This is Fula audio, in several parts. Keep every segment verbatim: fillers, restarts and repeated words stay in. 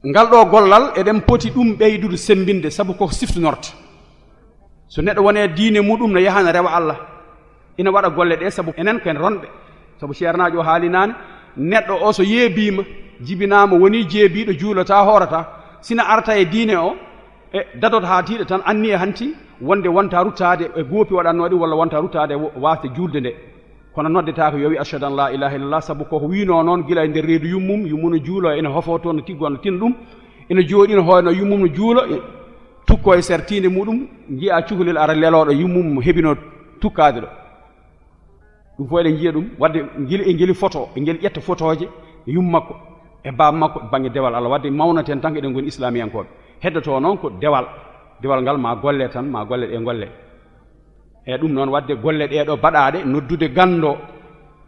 Ngal ɗo gollal eɗen poti ɗum ɓeydude semmbinde, sabu ko siftinorta. So neɗɗo woni e diine muɗum, no yaha no rewa Allah, ina waɗa golle ɗe, sabu enen ko en ronɓe. Sabu ceernaajo o haali naane, neɗɗo o so yeebiima, jibinaama, woni jeebiiɗo, juulata, hoorata, sina arta e diine o, e dadot haa tiiɗa tan, anniya hanti wonde wonta ruttaade e goopi waɗannooɗi, walla wonta ruttaade e wo-, waasde juulde nde. Kono noddetaako yo wi ashhadu an la ilaha illallah, sabu koko wiino noon gila e nder reedu yummum, yummum no juulo, ene hofo toon, no tiggo, no tin ɗum, ene jooɗi, no hoyno yummum no juulo, e tukko e sertiinde muɗum, njiya cukalel ara leloɗo yummum heɓino tukkaade ɗo. Ɗum fof eɗen njiya ɗum, wadde ngel, e ngel photo, e ngel ƴetta photooje yum makko e baaba makko bannge dewal Allah. Wadde mawnaten tan ko eɗen ngoni islamiyankooɓe. Heddoto noon ko dewal. Dewal ngal ma golle tan, ma golle ɗe golle. E ɗum noon, wadde golle ɗee ɗo baɗaaɗe, noddude ganndo,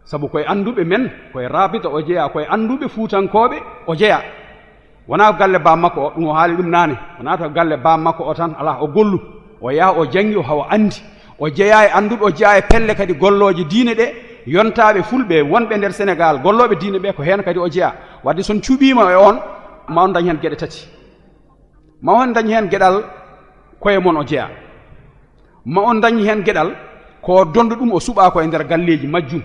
sabu koye annduɓe men, koye Rabita o jeyaa, koye annduɓe Fuutankooɓe o jeyaa. Wonaa galle baaba makko o, ɗum o haali ɗum naane, wonaa to galle baaba makko o tan, alaa, o gollu, o yaha, o janngi, o hawa anndi, o jeyaa e annduɓe, o jeyaa e pelle kadi gollooje diine ɗe, yontaaɓe fulɓe wonɓe nder Senegaal, gollooɓe diine ɓe, ko heen kadi o jeyaa. Wadde so on cuɓiima e oon, ma on ndañ heen geɗe tati. Ma on ndañ heen geɗal koye mon o jeyaa. Ma on ndañ heen geɗal ko donndo ɗum o suɓaa ko e nder galleeji majjum.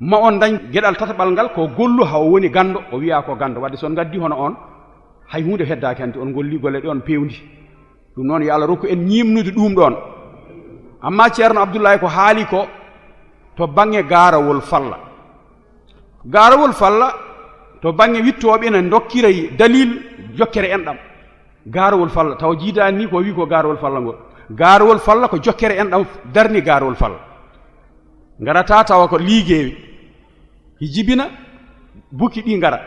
Ma on ndañ geɗal tataɓal ngal ko gollu haa o woni ganndo, o wiyaa ko ganndo. Wadde so on ngaddi hono oon, hay huunde heddaaki hanti, on ngolli golle ɗe on peewndi. Ɗum noon yo Allah rokku en ñiimnude ɗum ɗoon. Amma Ceerno Abdullahi ko haali ko to bannge gaarawol falla. Gaarawol falla to bannge wittooɓe ina ndokkira dalil jokkere enɗam. Gaarawol falla, tawa jiidaani ni ko wi ko gaarawol falla ngol. Gaarawol falla ko jokkere enɗam darni gaarawol falla. Ngarata tawa ko liigeewi. Ki jibina, bukki ɗi ngara.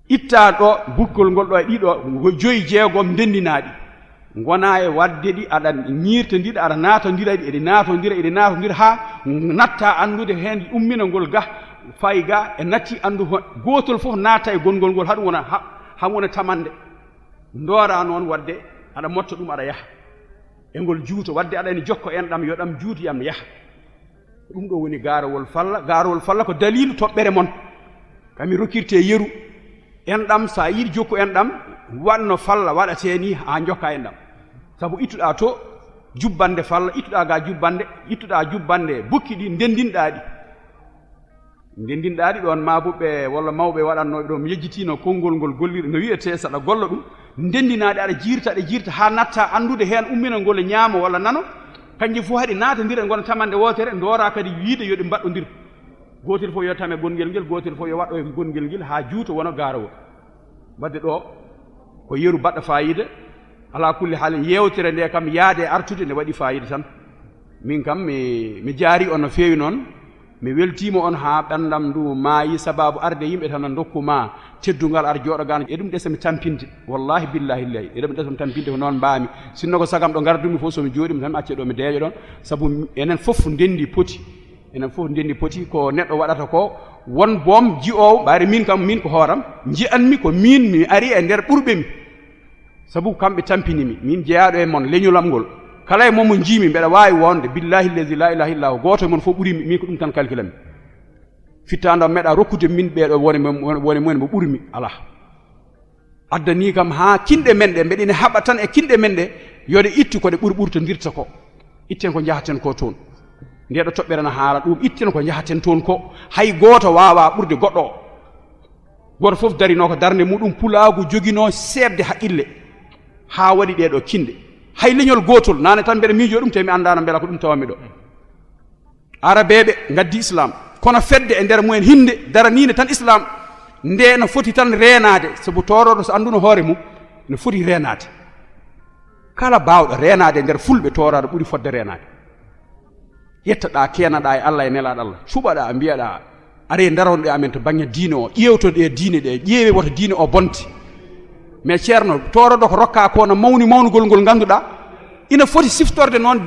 Itta ɗo bukkol ngol ɗo e ɗiɗo, ngo joyi jeegom ndendinaaɗi. Ngona e wadde ɗi, aɗa ñiirtondira, aɗa naatondira ɗi, eɗi naatondira, eɗi naatondira haa natta anndude heen ummina ngol ga, fayi ga, e natti anndu ho-, gootol fof natta e gonngol ngol, haɗum wona, ha-, haɗum wona tamande. Ndoora noon wadde aɗa motta ɗum, aɗa yaha. E ngol juuto, wadde aɗa ene jokko en ɗam, yo ɗam juuto, yam yaha. Ɗum ɗo woni gaarawol falla. Gaarawol falla ko daliilu toɓɓere mon. Kami rokkirte yeru. En ɗam, so a yiɗi jokku en ɗam, waɗno falla waɗatee ni haa njokka en ɗam. Sabu ittuɗaa to jubbande falla, ittuɗaa ga jubbande, ittuɗaa jubbande bukki ɗi, ndendinɗaa ɗi. Ndendinɗaa ɗi ɗoon, maabuɓe walla mawɓe waɗannooɓe ɗo, mi yejjitiino konngol ngol gollirɗe, no wiyetee, saɗa golla ɗum, ndendinaa ɗi, aɗa jiirta, aɗa jiirta, haa natta anndude heen umminol ngol e ñaamo walla nano, kanji fof haɗi naatondira, ngona tamande wootere, ndoora kadi wiide yo ɗi mbaɗɗondir. Gootel fof yo tame gonngel ngel, gootel fof yo waɗɗo e gonngel ngel haa juuto wona gaarawol. Wadde ɗo ko yeru baɗɗo faayiida. Alaa kulli haal, yeewtere nde kam, yaade e artude, nde waɗi faayiida tan. Min kam, mi, mi jaari on no feewi noon. Mi weltiima on haa ɓenndam ndu maayi, sababu arde yimɓe tan no ndokku ma teddungal, ar jooɗo gano. Eɗum ɗesa mi tampinde. Wallahi billahi illahi. Eɗum ɗesa mi tampinde, ko noon mbaami. Sinno ko sagam ɗo ngardumi fof, so mi jooɗiima tan, mi acca ɗo, mi deeƴa ɗoon. Sabu enen fof ndenndi poti. Enen fof ndenndi poti ko neɗɗo waɗata ko. Won boom ji'oowo, ɓayde min kam, min ko hooram, nji'anmi ko min mi ari e nder ɓurɓe mi. Sabu kamɓe tampini mi, min jeyaaɗo e mon, leñolam ngol. Kala e mon mo njiimi, mbeɗa waawi wonde, billahi llazi la ilaha illa hu, gooto e mon fof ɓuri mi, min ko ɗum tan kalkilanmi. Fittaandu am meeɗa rokkude min ɓeeɗo wone, wone, wone mo ɓuri mi, alaa. Addanii kam haa kinɗe men ɗe, mbeɗa ina haɓa tan e kinɗe men ɗe, yo ɗe ittu ko ɗe ɓuri ɓurtondirta ko. Itten ko njahaten ko toon. Nde ɗo toɓɓere na haala ɗum, itten ko njahaten toon ko. Hay gooto waawaa ɓurde goɗɗo o. Gooto fof darinoo ko darnde muɗum, pulaagu joginoo seeɓde haqqille, haa waɗi ɗee ɗoo kinɗe. Hay leñol gootol, naane tan mbeɗa miijoo ɗum, te mi anndaano mbela ko ɗum tawammi ɗo. Arabeeɓe ngaddi Islam, kono fedde e nder mumen hinnde daraniinde tan Islam, nde no foti tan reenaade, sabu toorooɗo so annduno hoore mum, no foti reenaade. Kala baawɗo reenaade e nder fulɓe, tooraaɗo ɓuri fodde reenaade. Ƴettaɗaa, keenaɗaa e Allah e nelaaɗo Allah, cuɓaɗaa, mbiyaɗaa, aree ndaronɗe amen to baŋŋe diine o, ƴeewtoɗe diine ɗe, ƴeewee woto diine o bonte. Mais Ceerno, toorooɗo ko rokkaa ko no mawni mawnugol ngol ngannduɗaa, ina foti siftorde noon.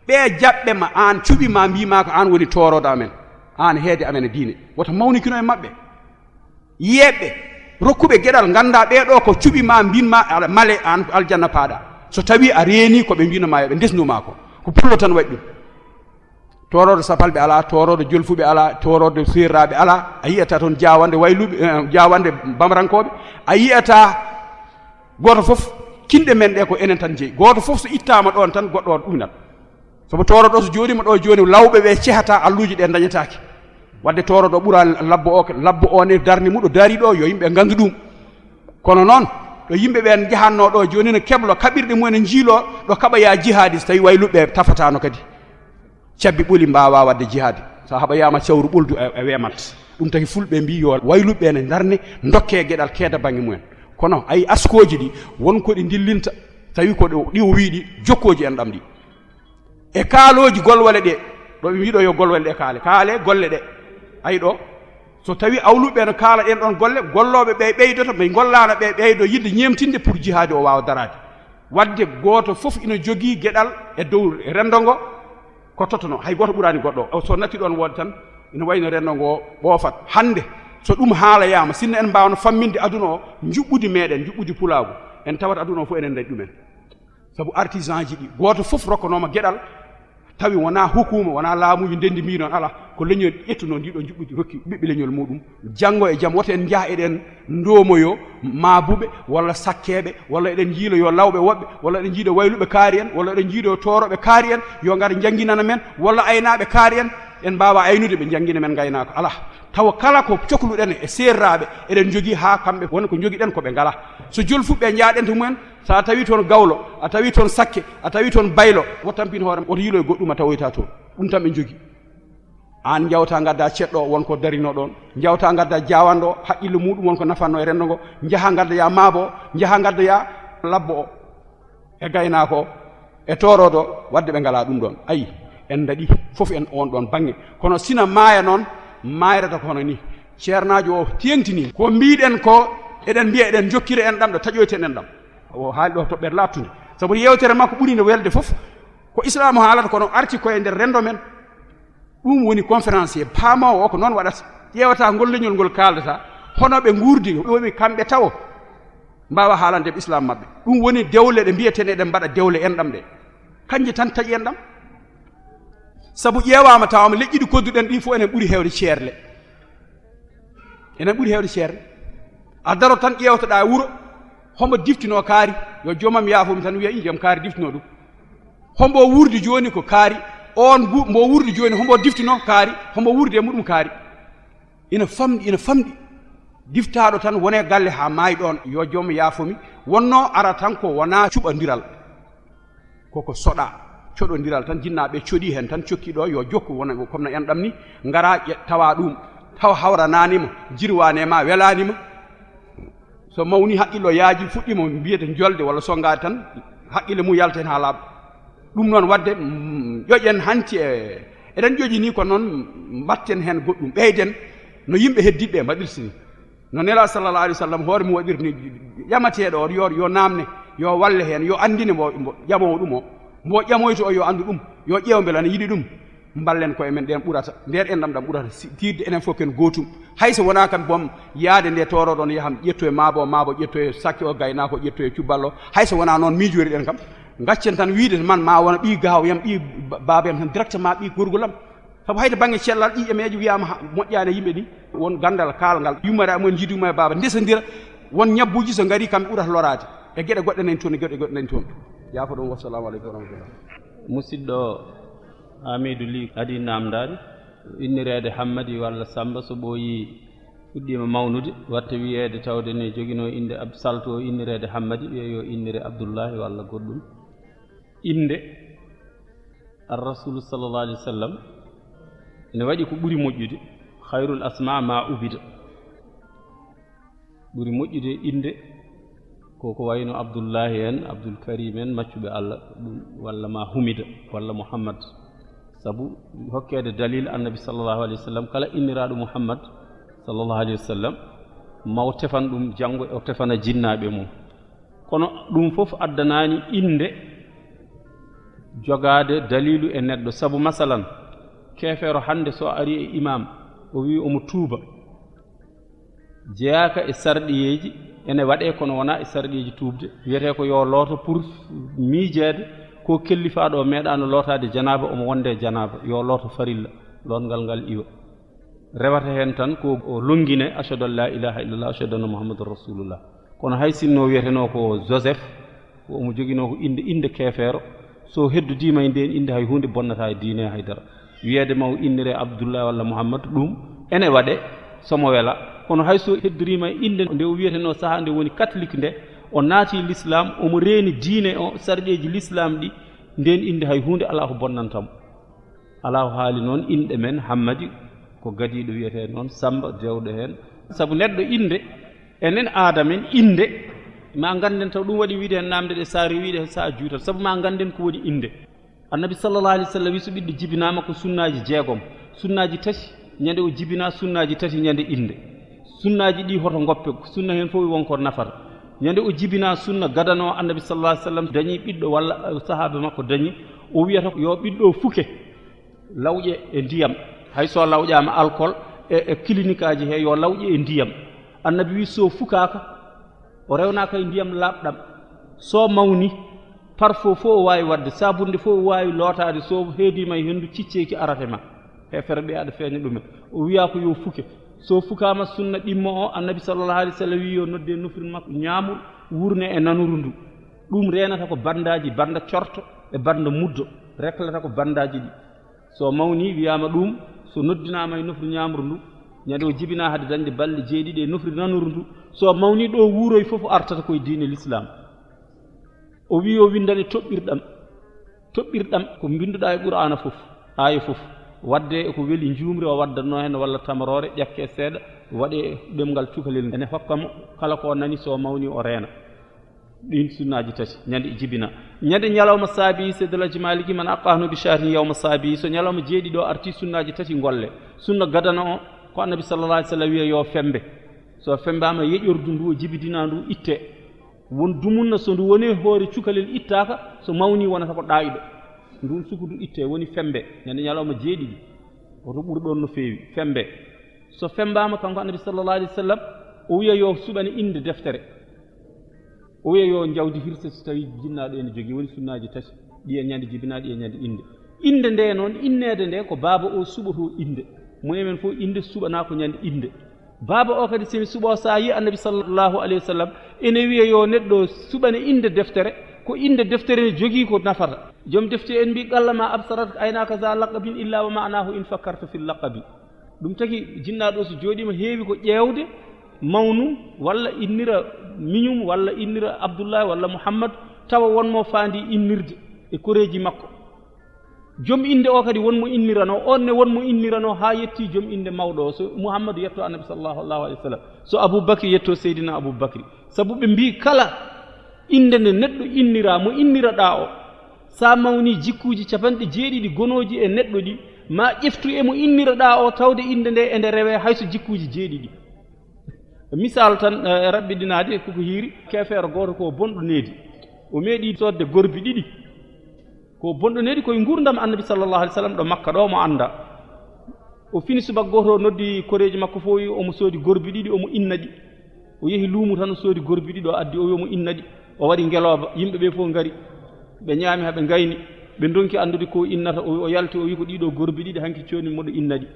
Ɓe jaɓɓe ma, aan cuɓi ma, mbii ma ko aan woni toorooɗo amen, aan heede amen e diine. Woto mawnikino e maɓɓe. Yeeɓɓe, rokkuɓe geɗal, nganndaa ɓee ɗoo ko cuɓi ma, mbin ma, aɗa male, aan ko aljanna paaɗa. So tawii a reenii ko ɓe mbino ma, yo ɓe ndesnu ma ko. Ko pullo tan waɗi ɗum. Tooroodo sapalɓe alaa, tooroodo jolfuɓe alaa, tooroodo seeraaɓe alaa. A yiyata toon jaawande wayluɓe, eh, jaawande bamrankooɓe. A yiyata gooto fof, kinɗe men ɗe ko enen tan jeyi. Gooto fof so ittaama ɗoon tan, goɗɗo o ɗuminat. Sabu tooroodo so jooɗiima ɗo jooni, lawɓe ɓe cehata, alluuji ɗe ndañataake. Wadde tooroodo ɓura labbo o, labbo o ne darni muɗo daari ɗo, yo yimɓe nganndu ɗum. Kono noon, ɗo yimɓe ɓen njahannoo ɗo jooni, no keblo kaɓirɗe mumen, no njiiloo ɗo kaɓa ya jihaadi, so tawi wayluɓe tafataano kadi. Cabbi ɓoli mbaawa waɗde jihaadi. So a haɓayaama cawru ɓoldu, a, a weemat. Ɗum taki fulɓe mbii yo wayluɓe ne ndarne, ndokke geɗal keeda bannge mumen. Kono ayi askooji ɗi, won ko ɗi ndillinta, tawi ko ɗo, ɗi o wii ɗi, jokkooji en ɗam ɗi. E kaalooji golwale ɗe, ɗo ɓe mbii ɗo yo golwale ɗe kaale, kaale golle ɗe. Ayi ɗo, so tawi awluɓe no kaala ɗen ɗon golle, gollooɓe ɓe ɓeydoto, ɓe ngollaano ɓe ɓeydo yiɗde ñeemtinde pour jihaadi o waawa daraade. Wadde gooto fof ina jogii geɗal e dow renndo ngo, ko tottuno, hay gooto ɓuraani goɗɗo o. So natti ɗoon woode tan, ina wayno renndo ngo ɓoofat. Hannde, so ɗum haalayaama, sinno en mbaawno famminde aduna o, njuɓɓudi meɗen, njuɓɓudi pulaagu, en tawat aduna o fof enen ndañi ɗumen. Sabu artisanji ɗi, gooto fof rokkanooma geɗal, tawi wonaa hukuma, wonaa laamuuji ndenndi mbii noon, alaa, ko leñol ƴettunoo ndiɗo njuɓɓudi rokki ɓiɓɓe leñol muɗum. Janngo e jam, woto en njah eɗen ndoomoyo maabuɓe walla sakkeeɓe, walla eɗen njiiloyo lawɓe woɓɓe, walla eɗen njiido wayluɓe kaari en, walla eɗen njiido tooroɓe kaari en, yo ngar njannginana men, walla aynaaɓe kaari en, en mbaawa aynude ɓe njanngina men ngaynaako. Alaa, tawa kala ko cokluɗen e seerraaɓe, eɗen njogii haa kamɓe won ko njogiɗen ko ɓe ngalaa. So jolfuɓe njaaɗen to mumen, so a tawi toon gawlo, a tawi toon sakke, a tawi toon baylo, woto tampin hoore, woto yiiloyo goɗɗum a tawoyta toon. Ɗum tan ɓe njogii. Aan njawta ngadda ceɗɗo won ko darino ɗoon, njawta ngadda jaawanɗo haqqille muɗum won ko nafanno e renndo ngo, njaha ngadda ya maabo, njaha ngadda ya labbo o, e gaynaako o, e tooroodo, wadde ɓe ngalaa ɗum ɗoon. Ayi, en ndaɗi, fof en oon ɗoon bannge. Kono sina maaya noon, maayrata ko hono ni. Ceernaajo o teeŋtini. Ko mbiiɗen ko, eɗen mbiya eɗen njokkira en ɗam ɗo, taƴoyten en ɗam. O haali ɗo toɓɓere laaɓtunde. Sabu yeewtere makko ɓuri nde welde fof. Ko Islaam haalata, kono arti koye nder renndo men. Ɗum woni conférencier paamoowo o, ko noon waɗata. Ƴeewata ngol leñol ngol kaaldata, hono ɓe nguurdi, ɗomi kamɓe tawo mbaawa haalande ɓe Islaam maɓɓe. Ɗum woni dewle ɗe mbiyeten eɗen mbaɗa dewle en ɗam ɗe. Kañje tan taƴi en ɗam. Sabu ƴeewaama tawama leƴƴi ɗi kodduɗen ɗi fof enen ɓuri heewde ceerle. Enen ɓuri heewde ceerle. A daro tan ƴeewtoɗaa e wuro, hombo diftinoo kaari, yo joomam yaafo mi tan wiya, "Ii, joom kaari diftinoo ɗum." Hombo wuurdi jooni ko kaari, oon gu-, mbo wuurdi jooni, hombo diftinoo kaari, hombo wuurdi e muɗum kaari. Ina famɗi, ina famɗi. Diftaaɗo tan wone galle haa maayi ɗoon, yo joom yaafo mi. Wonnoo ara tan ko wonaa cuɓandiral. Koko soɗa, coɗondiral tan, jinnaaɓe coɗi heen tan, cokki ɗo, yo jokku, wona comme no en ɗam ni, ngara ƴe-, tawa ɗum, taw hawranaani mo, jirwaani e ma, welaani mo. So mawni, haqqillo yaaji, fuɗɗi mo mbiyete jolde walla sonngaade tan, haqqille mum yalta heen haa laaɓa. Ɗum noon waɗde, mm, ƴoƴen hanti e, eɗen ƴoƴi ni, ko noon mbatten heen goɗɗum, ɓeyden no yimɓe heddiɓe mbaɗirsi ni. No Nelaaɗo sallallahu alaihi wasallam hoore mum waɗirni ƴamateeɗo o, yo, yo naamne, yo walle heen, yo anndine mbo, mbo ƴamoowo ɗum o, mbo ƴamoyto o, yo anndu ɗum, yo ƴeew mbela ne yiɗi ɗum. Mballen koye men, ɗen ɓurata, nder enɗam ɗam ɓurata si-, tiiɗde enen fof ken gootum. Hay so wonaa kam boom yaade nde toorooɗo on yaham ƴettoye maabo, maabo ƴettoye sakke o, gaynaako ƴettoye cubballo. Hay so wonaa noon miijoriɗen kam, gaccen tan wiide man ma wona ɓii gaaw yam, ɓii ba-, baaba yam tan directement, ɓii gorgol am. Sabu hayde bannge cellal, ƴiƴam eejo wiyaama ha-, moƴƴaani e yimɓe ɗi. Won ganndal kaalngal, yummere e mumen njiidu yumma e baaba, ndesondira. Won ñabbuuji so ngarii, kamɓe ɓurata loraade. E geɗe goɗɗe nani toon, e geɗe goɗɗe nani toon. Yaafo ɗum, wassalamu aleykum wa rahmatullah. Musidɗo Hamidou Ly adii naamndaade, innireede Hammadi walla Sammba, so ɓooyii fuɗɗiima mawnude, waɗta wiyeede tawde ne joginoo innde Abdu Salto, o innireede Hammadi, wiye yo innire Abdullahi walla goɗɗum. Innde Ar-Rasulu sallallahu alaihi wasallam ene waɗi ko ɓuri moƴƴude, khairul asma ma ubida. Ɓuri moƴƴude innde ko ko wayno Abdullahi en, Abdul Karim en, maccuɓe Allah, ɗum, walla ma Humida, walla Muhammad. Sabu hokkeede dalil Annabi sallallahu alaihi wasallam, kala inniraaɗo Muhammad sallallahu alaihi wasallam, ma o tefan ɗum janngo, o tefana jinnaaɓe mum. Kono ɗum fof addanaani innde jogaade dalilu e neɗɗo. Sabu, masalan, keefeero hannde so ari e imaam, o wi omo tuuba, jeyaaka e sarɗiyeeji, ene waɗee, kono wonaa e sarɗiyeeji tuubde. Wiyetee ko yo looto pour miijeede Ko kellifaaɗo o meeɗaano lootaade janaaba, omo wonde e janaaba, yo looto farilla, lootngal ngal iwa. Rewata heen tan ko o lonngine, "Ashhadu an laa ilaaha illallah, ashhadu anna Muhammadan Rasulullah." Kono hay sinno wiyetenoo ko Joseph, ko omo joginoo ko innde, innde keefeero, so heddodiima e ndeen innde, hay huunde bonnataa e diine hay dara. Wiyeede ma o inniree Abdullah walla Muhammad, ɗum ene waɗe, somo wela. Kono hay so heddoriima e innde nde o wiyetenoo sahaa nde woni katolik nde, o naati lislaam, omo reeni diine o, sarɗeeji lislaam ɗi, ndeen innde hay huunde alaa ko bonnanta mo. Alaa ko haali noon inɗe men, Hammadi ko gadiiɗo wiyetee noon, Sammba dewɗo heen. Sabu neɗɗo innde, enen aada men innde, ma ngannden taw ɗum waɗi wiide heen naamnde ɗe, so a rewiiɗe heen so a juutat, sabu ma ngannden ko woni innde. Annabi sallallahu alaihi wasallam wi so ɓiɗɗo jibinaama ko sunnaaji jeegom, sunnaaji tati ñande o jibinaa, sunnaaji tati ñande innde. Sunnaaji ɗi hoto ngoppe, sunna heen fof won ko nafata. Ñande o jibinaa sunna gadano, Annabi sallallahu alaihi wasallam dañi ɓiɗɗo walla sahaaba makko dañi, o wiyata yo ɓiɗɗo fuke lawƴe e ndiyam. Hay so lawƴaama alcool e, e clinique aji he, yo lawƴe e ndiyam. Annabi wi so fukaaka, o rewnaaka e ndiyam laaɓɗam, so mawni, parfum fof o waawi waɗde, sabunde fof o waawi lootaade, so heediima e henndu, cicceeki arate ma. Heefere ɓe aɗa feeña ɗumen. O wiyaa ko yo fuke. So fukaama sunna ɗimmo o, Annabi sallallahu alaihi wasallam wi yo nodde nofru makko ñaamuru, wurne e nanuru ndu. Ɗum reenata ko bandaaji, banda corto e banda muddo, reklata ko bandaaji ɗi. So mawni wiyaama ɗum, so noddinaama e nofru ñaamuru ndu, ñande o jibinaa hade dañde balɗe jeeɗiɗi e nofru nanuru ndu, so mawni ɗo wuuroy fof artata koye diine l'islam. O wi o windane toɓɓirɗam. Toɓɓirɗam ko mbinduɗaa e Qur'aana fof, aaya fof. Wadde ko weli njuumri o waddannoo heen walla tamaroore, ƴakke seeɗa, waɗe ɗemngal cukalel, ene hokka mo kala ko nani, so mawni o reena. Ɗiin sunnaaji tati, ñande jibina. Ñande ñalawma saabi, Seydi El Hadji Maliki, "Man aqahnu bi shahrin yawma saabi", so ñalawma jeeɗiɗo arti, sunnaaji tati ngolle. Sunna gadano o, ko Annabi sallallahu alaihi wasallam wiya yo fembe. So fembaama, yeƴordu ndu o jibidinaa ndu itte. Won dumunna so ndu woni hoore cukalel ittaaka, so mawni wonata ko ɗaayɗo. Ndun sukudu itte woni fembe, ñande ñalawma jeeɗiɗi. Woto ɓur ɗon no feewi, fembe. So fembaama kanko Annabi sallallahu alaihi wasallam, o wiya yo suɓane innde deftere. O wiya yo jawdi hirse so tawi jinnaaɗo ene jogii, woni sunnaaji tati, ɗi e ñande jibinaa, ɗi e ñande innde. Innde nde noon, inneede nde ko baaba o suɓoto innde. Mo e men fof innde suɓanaa ko ñande innde. Baaba o kadi semi suɓo so a yi Annabi sallallahu alaihi wasallam ene wiya yo neɗɗo suɓane innde deftere, ko innde deftere ne jogii ko nafata. Joom defte en mbi, "Qalla ma absarat aynaka za laqabin illa wa ma'anahu in fakkarta fil laqabi." Ɗum tagi jinnaaɗo so jooɗiima heewi ko ƴeewde mawnum walla innira miñum walla innira Abdullah walla Muhammad, tawa won mo faandi innirde e koreeji makko. Joom innde o kadi won mo innirano, on ne won mo innirano haa yetti joom innde mawɗo o. So Muhammadu yetto Annabi sallallahu alaihi wasallam, so Abu Bakri yetto Seydina Abu Bakri. Sabu ɓe mbi kala innde nde neɗɗo innira, mo inniraɗaa o, sa mawni jikkuuji capanɗe jeeɗiɗi gonooji e neɗɗo ɗi, ma ƴeftu e mo inniraɗaa o, tawde innde nde ende rewe hayso jikkuuji jeeɗiɗi. Misal tan, eh, raɓɓiɗinaade koko hiiri, keefeero gooto ko bonɗo needi. O meeɗi soodde gorbi ɗiɗi. Ko bonɗo needi koye nguurndam Annabi sallallahu alaihi wasallam ɗo Makka ɗo mo annda. O fini subaka gooto, o noddi koreeji makko fof, omo soodi gorbi ɗiɗi, omo inna ɗi. O yehi luumo tan, o soodi gorbi ɗiɗi, o addi, o wi omo inna ɗi. O waɗi ngelooba, yimɓe ɓe fof ngari. Ɓe ñaami haa ɓe ngayni. Ɓe ndonki anndude ko innata, o, o yalti, o wi ko ɗiɗo gorbi ɗiɗi, hanki jooni moɗo inna ɗi.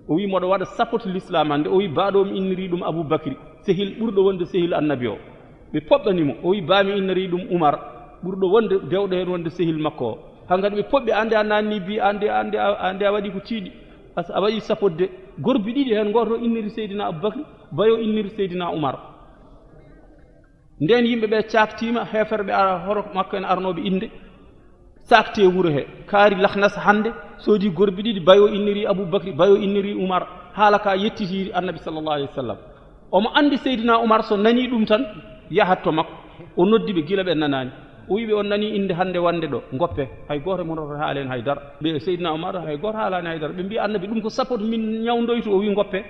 O wi moɗo waɗa sapot l'islam hannde. O wi baaɗo mi inniri ɗum Abu Bakri, sehil ɓurɗo wonde sehil Annabi o. Ɓe poɓɓani mo. O wi ba mi inniri ɗum Umar, ɓurɗo wonde, dewɗo heen wonde sehil makko o. Hankadi ɓe poɓɓi, ande a nanni bi, ande, ande, ande a waɗi ko tiiɗi. As-, a waɗi sapot de. Gorbi ɗiɗi heen, gooto o inniri Seydina Abu Bakri, bayo inniri Seydina Umar. Nden yimɓe ɓe caaktiima, heeferɓe ara-, hoto makko en arnooɓe innde, saakti e wuro he. Kaari Lahnas hannde soodi gorbi ɗiɗi, bayo inniri Abu Bakri, bayo inniri Umar. Haala ka yettiti Annabi sallallahu alaihi wasallam. Omo anndi Seydina Umar so nani ɗum tan, yahat to makko. O noddi ɓe gila ɓe nanaani. O wi ɓe, "On nani innde hannde wonde ɗo, ngoppe. Hay gooto e mon rototo haalen hay dara." Ɓe, Seydina Umar, hay gooto haalaani hay dara. Ɓe mbi, "Annabi, ɗum ko sapot min ñawndoytu." O wi, "Ngoppe."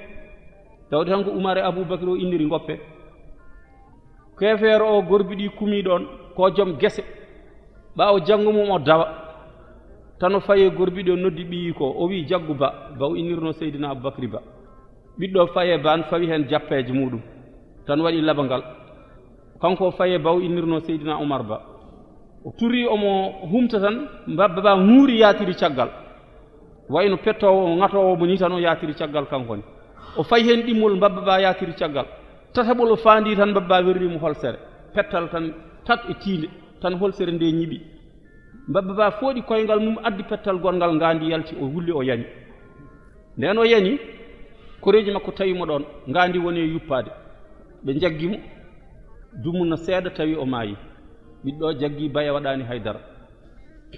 Tawde tan ko Umar e Abu Bakri o inniri, "Ngoppe." Keefeero o, gorbi ɗi kumi ɗon, ko joom gese. Ɓaawo janngo mum o dawa. Tan o fayi e gorbi ɗi, o noddi ɓiyi ko, o wi, "Jaggu ba, ba o innirno Seydina Abu Bakri ba." Ɓiɗɗo fayi e ban, fawi heen jappeeje muɗum. Tan waɗi labangal. Kanko o fayi e ba o innirno Seydina Umar ba. O turi omo humta tan, mbabba ba ŋuuri yaatiri caggal. Wayno pettoowo, ŋatoowo mo ni tan o yaatiri caggal kanko ne. O fayi heen ɗimmol, mbabba ba yaatiri caggal. Tataɓol o faandi tan, mbabba ba werri mo holsere. Pettal tan, tat e tiinde, tan holsere nde ñiɓi. Mbabba ba fooɗi koyngal mum, addi pettal gonngal, ngaandi yalti, o wulli, o yani. Nden o yani, koreeji makko tawi mo ɗoon, ngaandi woni e yuppaade. Ɓe njaggi mo, dumunna seeɗa, tawi o maayi. Ɓiɗɗo o jaggi baya, waɗaani hay dara.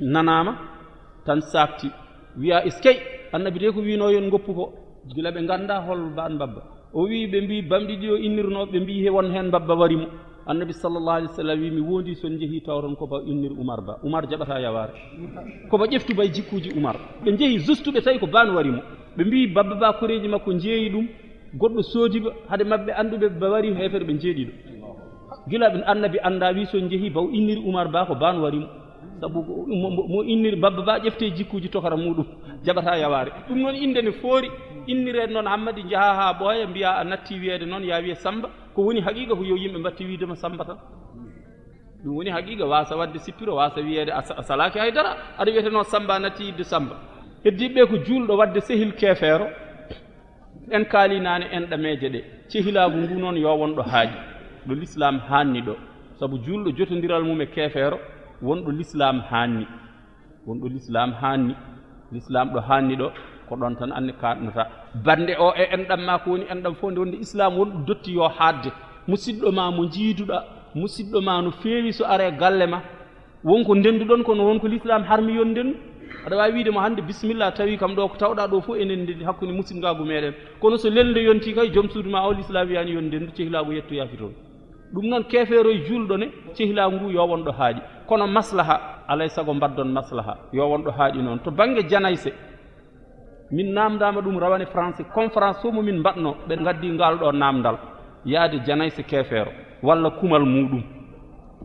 Nanaama tan saakti, wiya, "Iskey, Annabi de ko wiinoo yon ngoppu ko, gila ɓe ngannda hol baan mbabba." O wiyi, ɓe mbiyi, "Bamɗi ɗi o innirnoo?" Ɓe mbiyi, "He won heen mbabba wari mo." Annabi sallallahu alayhi wa sallam wiyi, "Mi wondi so njehii tawron ko ba innir Umar ba. Umar jaɓata yawaare." Ko ba ƴeftu bay jikkuuji Umar. Ɓe njehi juste, ɓe tawi ko baan wari mo. Ɓe mbiyi, "Babba ba, koreeji makko njeeyi ɗum, goɗɗo soodi ba, hade maɓɓe annduɓe ba wari heefere ɓe njeeɗiɗo." Gila ɓe Annabi annda, wi so njehi ba o inniri Umar ba ko baan wari mo. Sabu ko mo, mo, mo inniri babba ba ƴefte jikkuuji tokara muɗum, jaɓata yawaare. Ɗum noon innde ne foori, innire noon Hammadi, njaha haa ɓooya, mbiya a natti wiyeede noon, ya wiye Samba, ko woni haqiqa ko yo yimɓe mbatti wiide ma Samba tan. Ɗum woni haqiqa, wasa wadde sippiro, wasa wiyeede a sa-, a salaaki hay dara, aɗa wiyete noon Samba, a natti yidde Samba. Heddiɓe ko juulɗo wadde sehil keefeero, en kaali naane en ɗameeje ɗe. Cehilaagu ngu noon yo won ɗo haaɗi, ɗo lislaam haanni ɗo. Sabu juulɗo jotondiral mum e keefeero, won ɗo lislaam haanni. Won ɗo lislaam haanni. Lislaam ɗo haanni ɗo, ko ɗoon tan anni kaaɗnata. Bannde o e enɗam maa ko woni enɗam fof, nde wonde islaam won ɗo dotti yo haadde. Musidɗo ma mo njiiduɗa, musidɗo ma no feewi so are galle ma. Won ko ndenduɗon, kono won ko lislaam harmi yon ndendu. Aɗa waawi wiide mo hannde, "Bisimilla, tawi kam ɗo ko tawɗa ɗo fof enen ndendi hakkunde musidngaagu meɗen." Kono so lelnde yonti kay, joom suudu ma o lislaam wiyani yon ndendu, cehilaagu yettoya ki toon. Ɗum noon, keefeero e juulɗo ne, cehilaagu ngu yo won ɗo haaɗi. Kono maslaha, alay sago mbaddon maslaha, yo won ɗo haaɗi noon. To bannge janayse, min naamndaama ɗum rawane Français, conférence fof mo min mbaɗno, ɓe ngaddi ngal ɗo naamndal, yaade janayse keefeero, walla kumal muɗum.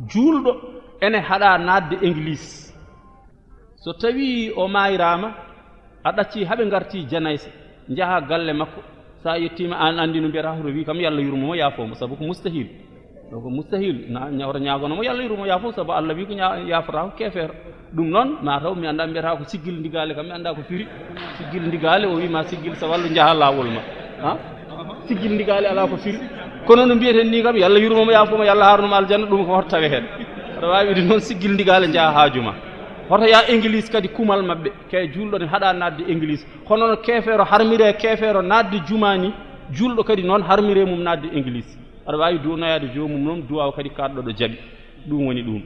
Juulɗo ene haɗa naatde English. So tawii o maayraama, a ɗaccii haa ɓe ngartii janayse, njahaa galle makko. So a yettiima, aan anndi no mbiyata, hoto wii kam, "Yalla yurmo mo, yaafoo mo," sabu ko mustahil. Ɗo ko mustahil. Na, ña-, wota ñaagono mo, "Yalla yurmo mo, yaafoo mo," sabu Allah wii ko ña-, yaafata ko keefeero. Ɗum noon, ma taw mi anndaa, mbiyata ko siggil ndigaale kam, mi anndaa ko firi. Siggil ndigaale, o wii ma siggil sa wallu njahaa laawol ma. Ha? Siggil ndigaale alaa ko firi. Kono no mbiyeten ni kam, "Yalla yurmo mo, yaafoo mo, Yalla haarno mo aljanna," ɗum ko hoto tawe heen. Aɗa waawi wiide noon, siggil ndigaale, njahaa haaju ma. Hoto yaa English kadi kumal maɓɓe. Kay juulɗo ne haɗa naatde English. Hono no keefeero harmire keefeero naatde jumaa ni, juulɗo kadi noon harmire mum naatde English. Aɗa waawi duwanoyaade joomum noon duwaaw kadi kaaɗɗo ɗo jaɓi. Ɗum woni ɗum.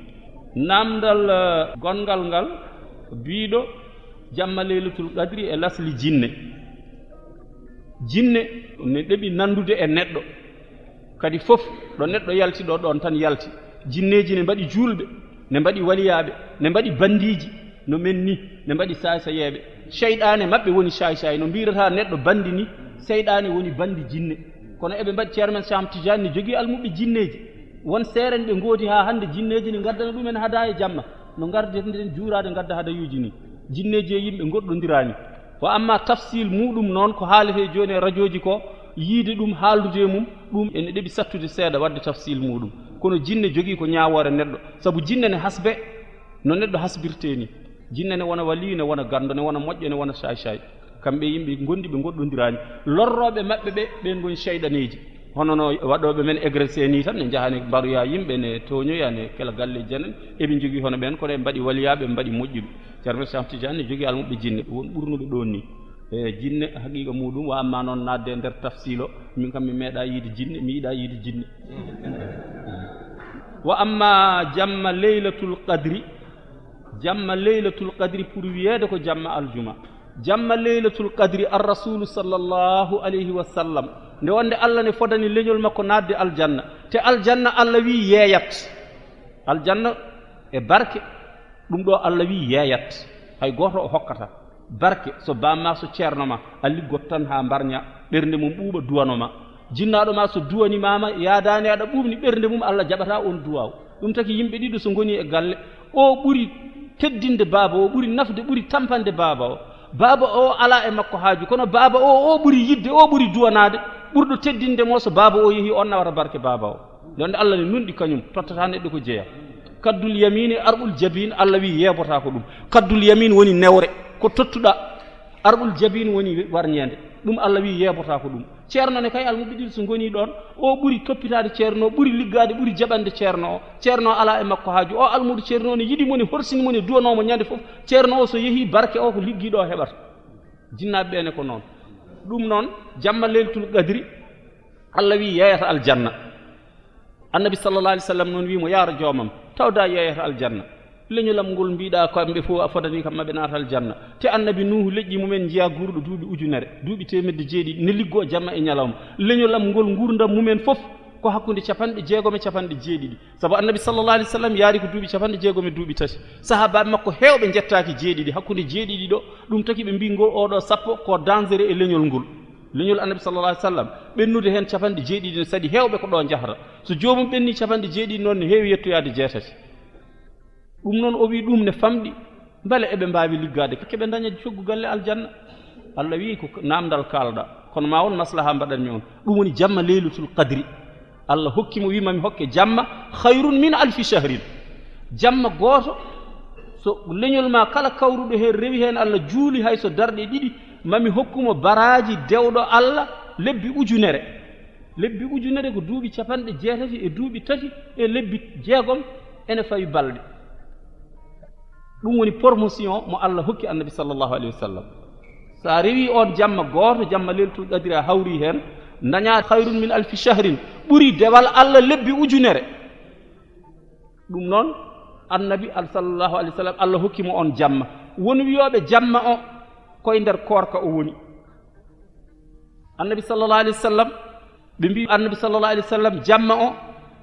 Naamndal, eh, gonngal ngal, biiɗo jamma Leylatul Qadri e lasli jinne. Jinne ne ɗeɓi nanndude e neɗɗo. Kadi fof ɗo neɗɗo yalti ɗo, ɗoon tan yalti. Jinneeji ne mbaɗi juulɓe, ne mbaɗi waliyaaɓe, ne mbaɗi banndiiji, no men ni, ne mbaɗi saasayeeɓe. Seyɗaane maɓɓe woni saay-saay, no mbiirata neɗɗo banndi ni, seyɗaane woni banndi jinne. Kono eɓe mbaɗi, Ceerno men Cheikh Ahmed Tidiane ne jogii almuɓɓe jinneeji. Won seeren ɓe ngoodi haa hannde, jinneeji ne ngaddana ɗumen hadaaya jamma. No ngardirten juuraade, ngadda hadayuuji ni. Jinneeji e yimɓe ngoɗɗondiraani. Wa amma tafsil muɗum noon, ko haalete jooni e rajooji ko, yiide ɗum, haaldude e mum, ɗum ene ɗeɓi sattude seeɗa waɗde tafsil muɗum. Kono jinne jogii ko ñaawoore neɗɗo, sabu jinne ne hasbe no neɗɗo hasbirtee ni. Jinne ne wona waliyu, ne wona ganndo, ne wona moƴƴo, ne wona saay-saay. Kamɓe yimɓe ngondi ɓe ngoɗɗondiraani. Lorrooɓe maɓɓe ɓe, ɓeen ngoni seyɗaneeji. Hono no waɗooɓe men agressé ni tan, ne njaha ne mbaroya yimɓe, ne tooñoya, ne kela galle janen. Eɓe njogii hono ɓeen, kono ɓe mbaɗi waliyaaɓe, ɓe mbaɗi moƴƴuɓe. Ceerno Cheikh Tidiane ne jogii almuɓɓe jinne, won ɓurnuɓe ɗoon ni. E jinne haqiiqa muɗum, wa amma noon naatde e nder tafsiilo, min kam mi meeɗa yiide jinne, mi yiɗa yiide jinne. Wa amma jamma Leylatul Qadri, jamma Leylatul Qadri pour wiyeede ko jamma aljuma. Jamma Leylatul Qadri, ar Rasulu sallallahu alayhi wa sallam, nde wonde Allah ne fodani leñol makko naatde aljanna. Te aljanna Allah wi yeeyat. Aljanna e barke, ɗum ɗo Allah wi yeeyat. Hay gooto o hokkata. Barke, so bamma, so ceerno ma, a liggot tan haa mbarña, ɓernde mum ɓuuɓa, duwano ma. Jinnaaɗo ma so duwanimaama, yaadaani aɗa ɓuuɓni ɓernde mum, Allah jaɓata on duwaaw. Ɗum taki yimɓe ɗiɗo so ngoni e galle, o ɓuri teddinde baaba o, ɓuri nafde, ɓuri tampande baaba o. Baaba o alaa e makko haaju, kono baaba o, o ɓuri yidde, o ɓuri duwanaade. Ɓurɗo teddinde mo, so baaba o yehi, on nawata barke baaba o. Nde wonde Allah ne nunɗi kañum, tottata neɗɗo ko jeya. Kaddul yamini arɓul jabin, Allah wi yeebotaako ɗum. Kaddul yamin woni newre, ko tottuɗa. Arɓul jabin woni warñeende. Ɗum Allah wi yeebotaako ɗum. Ceerno ne kay almuɓɓe ɗiɗi so ngoni ɗoon, o ɓuri toppitaade ceerno, ɓuri liggaade, ɓuri jaɓande ceerno o. Ceerno o alaa e makko haaju. O almuudo ceerno o ne yiɗi mo, ne horsini mo, ne duwanoo mo ñande fof. Ceerno o so yehii, barke o ko liggiiɗo o heɓata. Jinnaaɓe ɓe ne ko noon. Ɗum noon, jamma Leylatul Qadri, Allah wi yeeyata aljanna. Annabi sallallahu alaihi wasallam noon wi mo, "Yaaro joomam, tawda yeeyata aljanna. Leñolam ngol mbiɗa kamɓe fof a fodani kam maɓe naata aljanna." Te Annabi Nuuhu leƴƴi mumen njiya guurɗo duuɓi ujunere, duuɓi teemedde jeeɗiɗi, ne liggoo jamma e ñalawma. Leñolam ngol nguurndam mumen fof ko hakkunde capanɗe jeegom e capanɗe jeeɗiɗi. Sabu Annabi sallallahu alaihi wasallam yaari ko duuɓi capanɗe jeegom e duuɓi tati. Sahaabaaɓe makko heewɓe njettaaki jeeɗiɗi, hakkunde jeeɗiɗi ɗo, ɗum taki ɓe mbi ngol oɗo sappo ko dangereux e leñol ngol. Leñol Annabi sallallahu alaihi wasallam, ɓennude heen capanɗe jeeɗiɗi ne saɗi heewɓe ko ɗo njahata. So joomum ɓenni capanɗe jeeɗiɗi noon, ne heewi yettoyaade jeetati. Ɗum noon o wi ɗum ne famɗi, mbele eɓe mbaawi liggaade, keɓe ndaña coggu galle aljanna. Allah wi ko namdal kaalɗa, kono ma won maslaha mbaɗanmi on. Ɗum woni jamma Leylatul Qadri. Allah hokki mo, wi mami hokke jamma khairun min alfi shahrin. Jamma gooto, so leñol ma kala kawruɗo heen rewi heen, Allah juuli hay so darɗe ɗiɗi, mami hokku mo baraaji dewɗo Allah lebbi ujunere. Lebbi ujunere ko duuɓi capanɗe jeetati e duuɓi tati e lebbi jeegom ene fawi balɗe. Ɗum woni promotion mo Allah hokki Annabi sallallahu alaihi wasallam. Sa rewi on jamma gooto, jamma Leylatul Qadri, a hawri heen, daña khairun min alfi shahrin, ɓuri dewal Allah lebbi ujunere. Ɗum noon, Annabi al-, sallallahu alaihi wasallam, Allah hokki mo on jamma. Won wiyooɓe jamma o koye nder koorka o woni. Annabi sallallahu alaihi wasallam, ɓe mbi Annabi sallallahu alaihi wasallam jamma o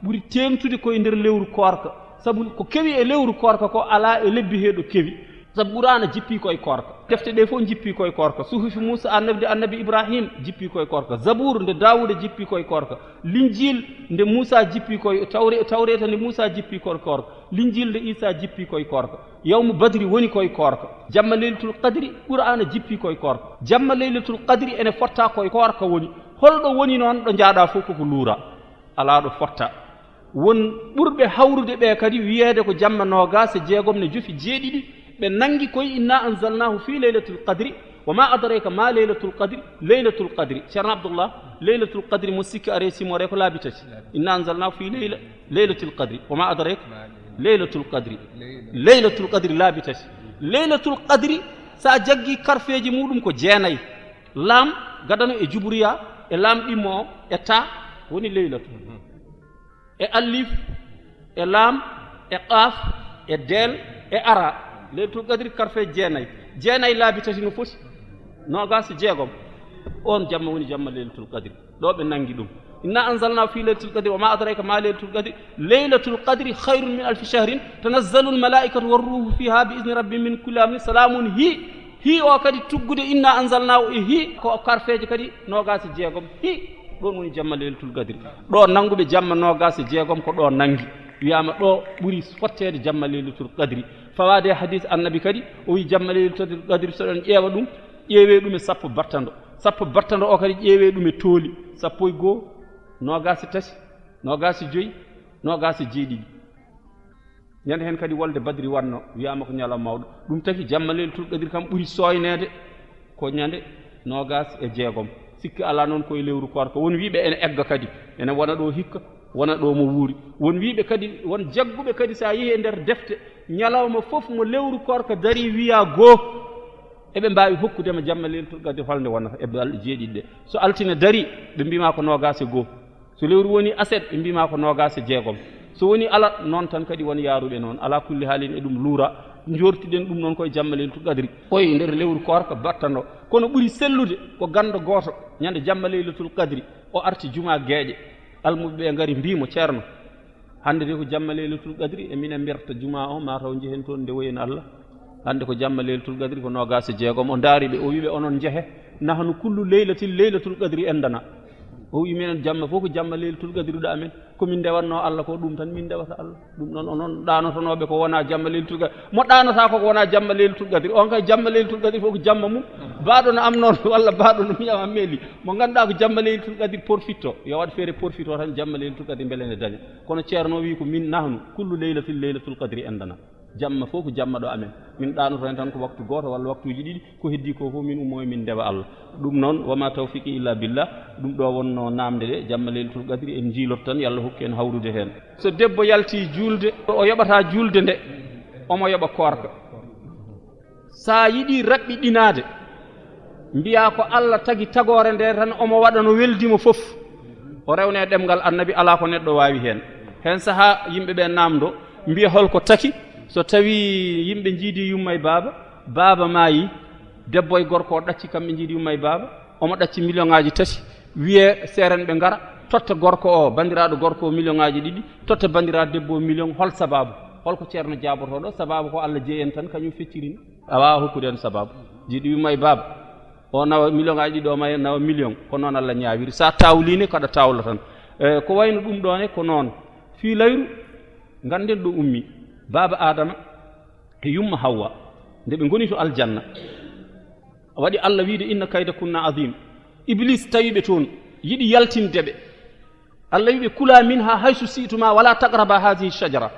ɓuri teeŋtude koye nder lewru koorka. Sabu ko kewi e lewru koorka ko alaa e lebbi he ɗo kewi. Sabu Qur'aana jippi koye koorka. Defte ɗe fof jippi koye koorka. Suhufi Muusa, Annabi, Annabi Ibrahim jippi koye koorka. Zabuur nde Daawuda jippi koye koorka. Linjiil nde Muusa jippi koye, Tawre-, Tawreeta nde Muusa jippi koye koorka. Linjiil nde Iisa jippi koye koorka. Yawmu Badri woni koye koorka. Jamma Leylatul Qadri, Qur'aana jippi koye koorka. Jamma Leylatul Qadri ene fotta koye koorka woni. Holɗo woni noon ɗo njaaɗa fof koko luura. Alaa ɗo fotta. Won ɓurɓe hawrude ɓe kadi wiyeede ko jamma noogaas e jeegom ne jofi jeeɗiɗi, ɓe nangi koye inna anzalnahu fi laylatil qadri, wa ma adraka ma laylatul qadri, laylatul qadri. Ceerno Abdullah, laylatul qadri mo sikki are simore ko laabi tati. Inna anzalnahu fi layla-, laylatil qadri, wa ma adraka laylatul qadri. Laylatul qadri laabi tati. Laylatul qadri, sa jaggi karfeeji muɗum ko jeenay. Laam gadano e jubriya e laam ɗimmo o e ta woni laylatu. E alif, e laam, e qaaf, e deel, e ara. Leylatul qadri karfe jeenay. Jeenay laabi tati no foti. Noogaas e jeegom. On jamma woni jamma Leylatul qadri. Ɗo ɓe nangi ɗum. Inna anzalna fi laylatil qadri wa ma adraka ma laylatul qadri. Laylatul qadri khairun min alfi shahrin. Tanazzalul malaikatu war ruhu fiha bi izni rabbihim min kulli amrin. Salamun hi. Hi o kadi tuggude inna anzalnahu e hi ko karfeeje kadi noogaas e jeegom. Hi ɗon woni jamma Leylatul Qadri. Ɗo nannguɓe jamma noogaas e jeegom ko ɗo nanngi. Wiyaama ɗo ɓuri fotteede jamma Leylatul Qadri. Fawaade e hadiis Annabi kadi, o wi jamma Leylatul Qadri, so ɗon ƴeewa ɗum, ƴeewee ɗum e sappo battando. Sappo battando o kadi ƴeewee ɗum e tooli. Sappo e goo, noogaas e tati, noogaas e joy, noogaas e jeeɗiɗi. Ñande heen kadi wolde Badri wanno, wiyaama ko ñalawma mawɗo. Ɗum taki jamma Leylatul Qadri kam ɓuri sooyneede ko ñande noogaas e jeegom. Sikki alaa noon ko e lewru koorka. Won wiiɓe ene egga kadi, ene wona ɗo hikka, wona ɗo mo wuuri. Won wiiɓe kadi, won jagguɓe kadi, so a yehi e nder defte, ñalawma fof mo lewru koorka darii wiyaa goo, eɓe mbaawi hokkudema jamma Leylatul Qadri holnde wonata e balɗe jeeɗiɗi ɗe. So altine darii, ɓe mbiima ko noogaas e goo. So lewru woni aset, ɓe mbiima ko noogaas e jeegom. So woni alat, noon tan kadi won yaaruɓe noon. Alaa kulli haalin, e ɗum luura. Njoortiɗen ɗum noon koye jamma Leylatul Qadri. Koye nder lewru koorka battando. Kono ɓuri sellude ko ganndo gooto, ñande jamma Leylatul Qadri, o arti jumaa Geeƴe. Almuɓe ɓe ngari mbii mo, "Ceerno, hannde de ko jamma Leylatul Qadri, e minen mberta jumaa o, maa taw njehen toon ndewoyen Allah. Hannde ko jamma Leylatul Qadri, ko noogaas e jeegom." O ndaari ɓe, o wii ɓe, "Onon njehe, nahnu kullu leylatin Leylatul Qadri indana." O wi minen jamma fof ko jamma leylatul qadri ɗo amen. Ko min ndewatno Allah ko ɗum tan min ndewata Allah. Ɗum noon onon ɗaanotonooɓe ko wona jamma leylatul qadri. Mo ɗaanata ko ko wona jamma leylatul qadri. On kay jamma leylatul qadri fof ko jamma mum. Baaɗo no am noon walla baaɗo no miyam am meeli. Mo ngannduɗaa ko jamma leylatul qadri porfitto. Yo waɗ feere porfitto tan jamma leylatul qadri mbele ne daña. Kono Ceerno wi ko min nahnu kullu leylatin leylatul qadri indana. Jamma fof ko jamma ɗo amen. Min ɗaanoto hen tan ko waktu gooto walla waktuuji ɗiɗi. Ko heddi ko fof min ummo e min ndewa Allah. Ɗum noon, wa ma tawfiqi illa billah. Ɗum ɗo wonno namde ɗe, jamma leylatul qadri en jiiloto tan, Yalla hokku en hawrude hen. So debbo yalti juulde, o yoɓata juulde nde, omo yoɓa koorka. Sa yiɗi raɓɓiɗinaade, mbiya ko Allah tagi tagoore nde tan, omo waɗa no weldi mo fof. O rewne ɗemngal Annabi, alaa ko neɗɗo waawi heen. Heen sahaa yimɓe ɓe naamndo, mbiya hol ko taki, so tawi yimɓe njiidi yumma e baaba, baaba maayi, debbo e gorko o ɗacci kamɓe njiidi yumma e baaba, omo ɗacci million ŋaaji tati, wiye seerenɓe ngara, totta gorko o, banndiraaɗo gorko o million ŋaaji ɗiɗi, totta banndiraaɗo debbo o million, hol sabaabu? Hol ko ceerno jaabotoɗo? Sabaabu ko Allah jeyi en tan, kañum fecciri ni. A waawa hokkude en sabaabu. Jiɗi wi may baaba, o nawa million ŋaaji ɗiɗi, o may nawa million. Ko noon Allah ñaawiri. Sa tawliine, kaɗa tawla tan. E, ko wayno ɗum ɗo ne, ko noon. Fii layru, ngannden ɗo ummi. Baaba Adama e yumma Hawwa, nde ɓe ngoni to aljanna, waɗi Allah wiide, "Inna kayda kunna azim." Iblis tawi ɓe toon, yiɗi yaltinde ɓe. Allah wi ɓe, "Kula minha haysu si'tuma wala taqraba hadhihi shajara."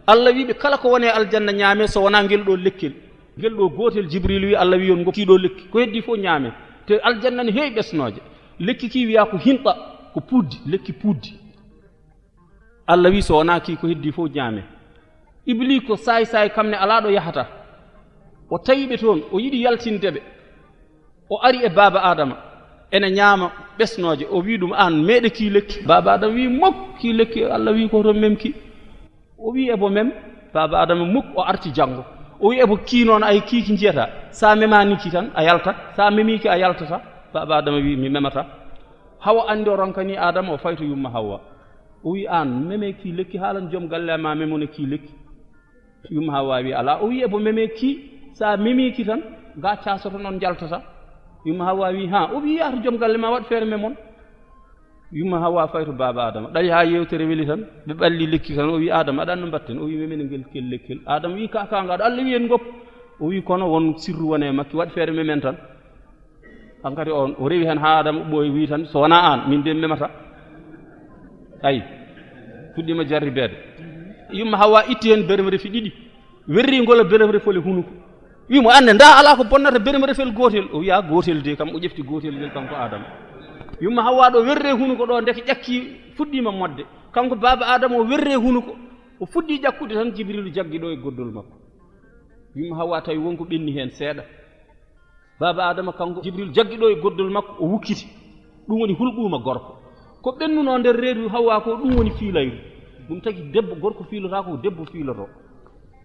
Allah wi ɓe, "Kala ko woni e aljanna ñaame, so wonaa ngel ɗo lekkel." Ngel ɗo gootel, Jibril wi Allah wi on ngokki ɗo lekki. Ko heddi fof ñaame. Te aljanna ne heewi ɓesnooje. Lekki ki wiya ko hinta, ko puuddi, lekki puuddi. Allah wi so wonaa ki ko heddi fof ñaame. Iblis ko saay saay kam ne alaa ɗo yahata. O tawi ɓe toon, o yiɗi yaltinde ɓe. O ari e baaba Adama, ene ñaama ɓesnooje. O wi ɗum, "Aan, meeɗe ki lekki." Baaba Adama wi, "Mok, ki lekki, Allah wi ko to mem ki." O wi, "Ebo mem." Baaba Adama, "Muk, o arti janngo." O wi, "Ebo ki noon, ay ki ki njiyata. Sa memani ki tan, a yaltat. Sa memi ki, a yaltata." Baaba Adama wi, "Mi memata." Hawa anndi o ronkani Adama, o fay to yumma Hawa. O wi, "Aan, meme ki lekki, haalan joom galle ma memone ki lekki." Yumma Hawa wi, "Alaa." O wi, "Ebo meme ki, sa memi ki tan, ga casoto noon njaltata." Yumma Hawa wi, "Ha." O wi, "Yaha to joom galle ma, waɗ feere memon." Yumma Hawa fay to baaba Adama. Ɗawi haa yeewtere weli tan, ɓe ɓalli lekki tan. O wi, "Adama, aɗa anndi no mbaɗten?" O wi, "Memene ngel kel lekkel." Adama wi, "Ka, ka, ngaɗo Allah wi en ngop." O wi, "Kono won sirru wone e makki, waɗ feere memen tan." Hankadi on, o rewi heen haa Adama ɓooyi, wi tan, "So wonaa aan, min de mi memata." Ayi, fuɗɗiima jarribeede. Yumma Hawa itti heen beremre fi ɗiɗi, werri ngol e beremre fole hunuko. Wi mo, "Aan ne, ndaa alaa ko bonnata beremre fel gootel." O wiya, "Gootel de kam." O ƴefti gootel ngel kanko Adama. Yumma Hawa ɗo werre hunuko ɗo, ndeke ƴakki fuɗɗiima modde. Kanko baaba Adama o werre hunuko. O fuɗɗi ƴakkude tan, Jibrilu jaggi ɗo e goddol makko. Yumma Hawa tawi won ko ɓenni heen seeɗa. Baaba Adama kanko, Jibril jaggi ɗo e goddol makko, o wukkiti. Ɗum woni hulɓuuma gorko. Ko ɓennuno nder reedu Hawa ko, ɗum woni fiilayru. Ɗum tagi debbo, gorko fiilotaako, ko debbo fiiloto.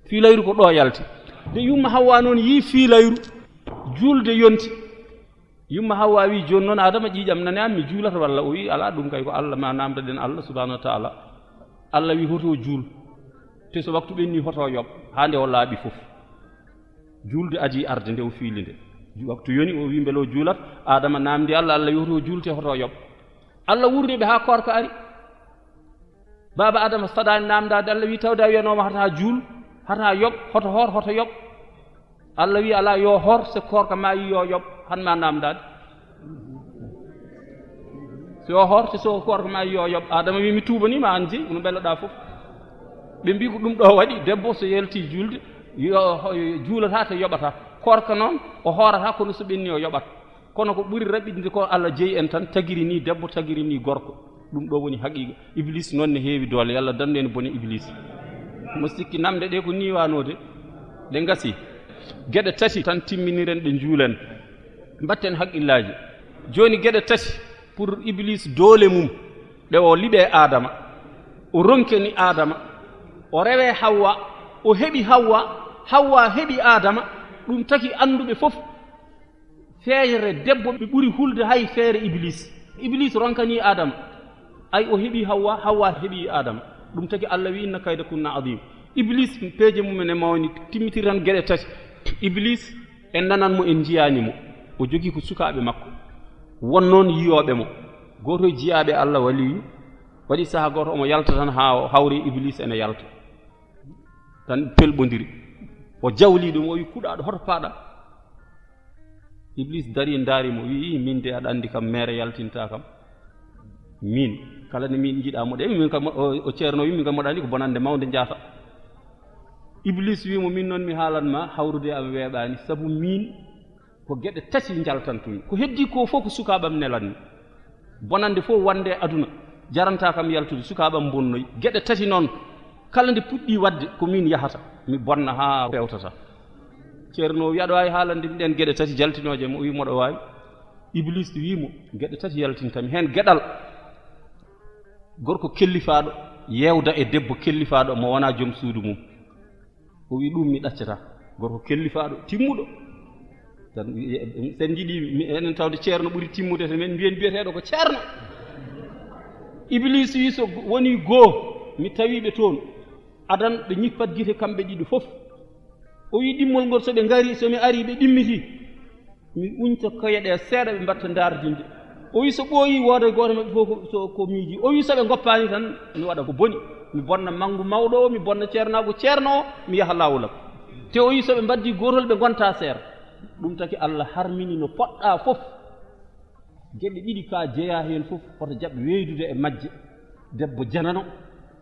Fiilayru ko ɗo yalti. Nde yumma Hawa noon yii fiilayru, juulde yonti. Yumma Hawa wi, "Jooni noon Adama, ƴiiƴam nani am, mi juulata walla?" O wi, "Alaa, ɗum kay ko Allah, ma naamndoɗen Allah subhanahu wa taala." Allah wi, "Hoto juul. Te so waktu ɓenni, hoto yoɓ, haa nde o laaɓi fof." Juulde adii arde nde o fiili nde. Ju-, waktu yoni, o wi, "Mbele o juulat?" Adama naamndi Allah, Allah wi, "Hoto juulte, hoto yoɓ." Allah wurni ɓe haa koorka ari. Baaba Adama saɗaani naamndaade, Allah wi, "Tawde a wiyanooma hata juul, hata yoɓ, hoto hoor, hoto yoɓ." Allah wi, "Alaa, yo hoor, so koorka ma yi yo yoɓ, han ma naamndaade." So hoorte, so koorka ma yo yoɓ. Adama wi, "Mi tuubaniima aan jeyi, no mbelloɗaa fof." Ɓe mbi ko ɗum ɗo waɗi, debbo so yalti juulde, yo, yo juulata te yoɓata. Koorka noon, o hoorata, kono so ɓenni o yoɓat. Kono ko ɓuri raɓɓiɗinde ko Allah jeyi en tan, tagiri ni debbo, tagiri ni gorko. Ɗum ɗo woni haqiiqa. Iblis noon ne heewi doole, Yalla dandu en bone Iblis. Mo sikki namde ɗe ko ni wanode, ɗe ngasi. Geɗe tati tan timminiren ɗe juulen. Mbatten haqqillaaji. Jooni geɗe tati pour Iblis doole mum. Ɗe o liɓe Adama. O ronkeni Adama. O rewe Hawwa. O heɓi Hawwa. Hawwa heɓi Adama. Ɗum taki annduɓe fof. Feere debbo ɓe ɓuri hulde hay feere Iblis. Iblis ronkani Adama. Ay o heɓi Hawwa, Hawwa heɓi Adama. Ɗum taki Allah wi, "Inna kayda kunna adim." Iblis peeje mum ene mawni, timmitir tan geɗe tati. Iblis en nanan mo, en njiyaani mo. O jogi ko sukaaɓe makko. Won noon yiyooɓe mo. Gooto e jiyaaɓe Allah waliyu waɗi saha gooto omo yalta tan haa o hawri Iblis ene yalta. Tan pelɓondiri. O jawli ɗum, o wi, "Kuɗaaɗo, hoto paaɗa?" Iblis dari, ndaari mo, wi, "Min de, aɗa anndi kam, meere yaltinta kam. Min, kala nde min njiɗa moɗa, min kam," o, o ceerno wi, "Min kam, moɗa anndi ko bonannde mawnde njahata." Iblis wi mo, "Min noon mi haalan ma, hawrude am weeɓaani, sabu min ko geɗe tati njaltantumi. Ko heddi ko fof ko sukaaɓam nelanmi. Bonannde fof wonde e aduna, jaranta kam yaltude, sukaaɓam mbonnoyi. Geɗe tati noon, kala nde puɗɗi waɗde, ko min yahata, mi bonna haa fewtata." Ceerno wi, "Aɗa waawi haalande mi ɗeen geɗe tati jaltinooje?" Mo wi, "Moɗo waawi." Iblis wi mo, "Geɗe tati yaltintami, heen geɗal, gorko kellifaaɗo yeewda e debbo kellifaaɗo mo wonaa joom suudu mum." O wi, "Ɗum mi ɗaccata." Gorko kellifaaɗo, timmuɗo. Tan, sen njiɗi, mi, enen tawde ceerno ɓuri timmude, to men mbiyen biyeteeɗo ko ceerno. Iblis wi, "So woni goo, mi tawi ɓe toon. Adan ɓe ñippat gite kamɓe ɗiɗo fof." O wi, "Ɗimmol ngol, so ɓe ngari, so mi ari, ɓe ɗimmiti, mi uñta koye ɗe seeɗa, ɓe mbatta ndaardinde." O wi, "So ɓooyi, wooda gooto maɓɓe fof ko, so, ko miiji." O wi, "So ɓe ngoppaani tan, mi waɗa ko boni. Mi bonna manngu mawɗo o, mi bonna ceernaagu ceerno o, mi yaha laawol am." Te o wi, "So ɓe mbaddii gootol, ɓe ngonta seera." Ɗum taki Allah harmini no poɗɗa fof. Geɗe ɗiɗi ka jeyaa heen fof, hoto jaɓ weeydude e majje. Debbo janano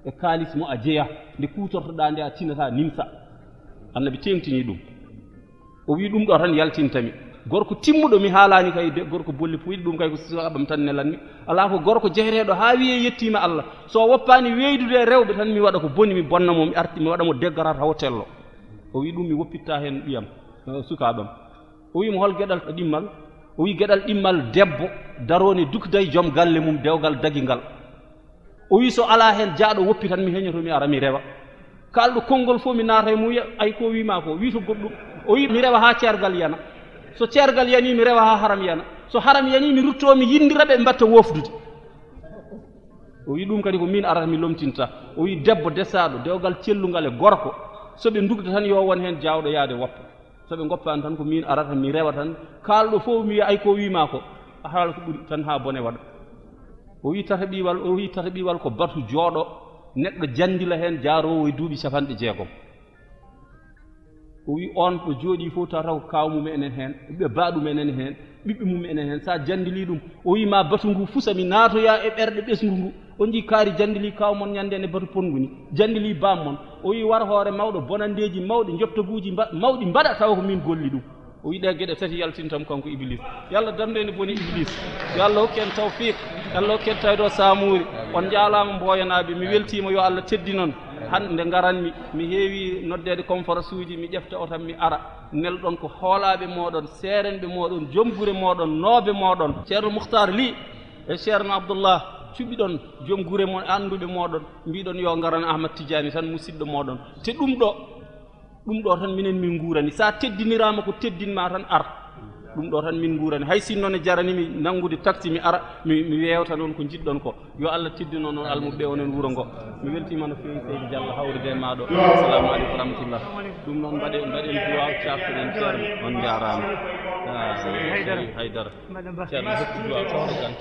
e kaalis mo a jeyaa, nde kuutortoɗaa nde a tinata nimsa. Annabi teeŋtini ɗum. O wi, "Ɗum ɗo tan yaltintami. Gorko timmuɗo mi haalaani kay, de gorko bolli puyɗi, ɗum kay ko sukaaɓam tan nelanmi. Alaa ko gorko jeheteeɗo haa wiyee yettiima Allah. So o woppaani weeydude e rewɓe tan, mi waɗa ko boni, mi bonna mo, mi arti, mi waɗa mo dégradé haa o tello." O wi, "Ɗum mi woppitta heen ɓiyam, eh, sukaaɓam." O wi mo, "Hol geɗal ɗimmal?" O wi, "Geɗal ɗimmal, debbo daroone dukda e joom galle mum, dewgal dagingal." O wi, "So alaa heen jaaɗo woppi tan, mi heñoto, mi ara, mi rewa. Kaalɗo konngol fof, mi naata e mum, wiya, 'Ay ko wiima ko, wi to goɗɗum.'" O wi, "Mi rewa haa ceergal yana. So ceergal yanii, mi rewa haa haram yana. So haram yanii, mi rutto, mi yinndira ɓe, ɓe mbatta woofdude." O wi, "Ɗum kadi ko min arata, mi lomtinta." O wi, "Debbo desaaɗo, dewgal cellungal e gorko, so ɓe ndukda tan, yo won heen jaawɗo yahde woppa. So ɓe ngoppaani tan, ko min arata, mi rewa tan. Kaalɗo fof, mi wiya, 'Ay ko wiima ko.' A haala ko ɓuri tan haa bone waɗa." O wi, "Tataɓiwal," o wi, "Tataɓiwal ko batu jooɗo, neɗɗo janndila heen jaaroowo e duuɓi capanɗe jeegom." O wi, "Oon ɗo jooɗii fof, tawata ko kaaw mum enen heen, ɓe baaɗum enen heen, ɓiɓɓe mum enen heen. So a janndilii ɗum," o wi, "ma batu ngu fusa, mi naatoya e ɓerɗe ɓesngu ngu. On njii kaari janndilii kaaw mon ñannde ene batu ponngu ni, janndilii baam mon." O wi, "War hoore mawɗo, bonanndeeji mawɗi, njoptaguuji mba-, mawɗi mbaɗa, tawa ko min golli ɗum." O wi, "Ɗee geɗe tati yaltintam kanko Iblis. Yo Allah dandu en bone Iblis. Yo Allah hokku en tawfiq. Yo Allah hokku en tawde o saamuuri." On njaalaama Mboyanaaɓe. Mi weltiima, yo Allah teddin on. Hannde ngaranmi, mi heewi noddeede conférence uji, mi ƴefta otam mi ara. Nelɗon ko hoolaaɓe mooɗon, seerenɓe mooɗon, joom gure mooɗon, nooɓe mooɗon. Ceerno Mukhtar Ly e Ceerno Abdullah cuɓiɗon joom gure mon, annduɓe mooɗon, mbiɗon yo ngaran Ahmad Tidiane tan, musidɗo mooɗon. Te ɗum ɗo, ɗum ɗo tan minen min nguurani. Sa teddiniraama ko teddin ma tan, ar. Ɗum ɗo tan min nguurani. Hay sinno ne jarani mi nanngude taxi mi ara, mi, mi weewta noon ko njiɗɗon ko. Yo Allah teddin on, on almuɓɓe, onon wuro ngo. Mi weltiima no feewi, Seydi Diallo, hawrude e maaɗo. Assalamu aleykum wa rahmatullah. Ɗum noon, mbaɗen, mbaɗen duwaaw, caaktoɗen ceerno. On njaaraama. Ah, Haydara. Haydara. Mbaɗen ba. Ceerno, hokku duwaaw, caaktoɗen.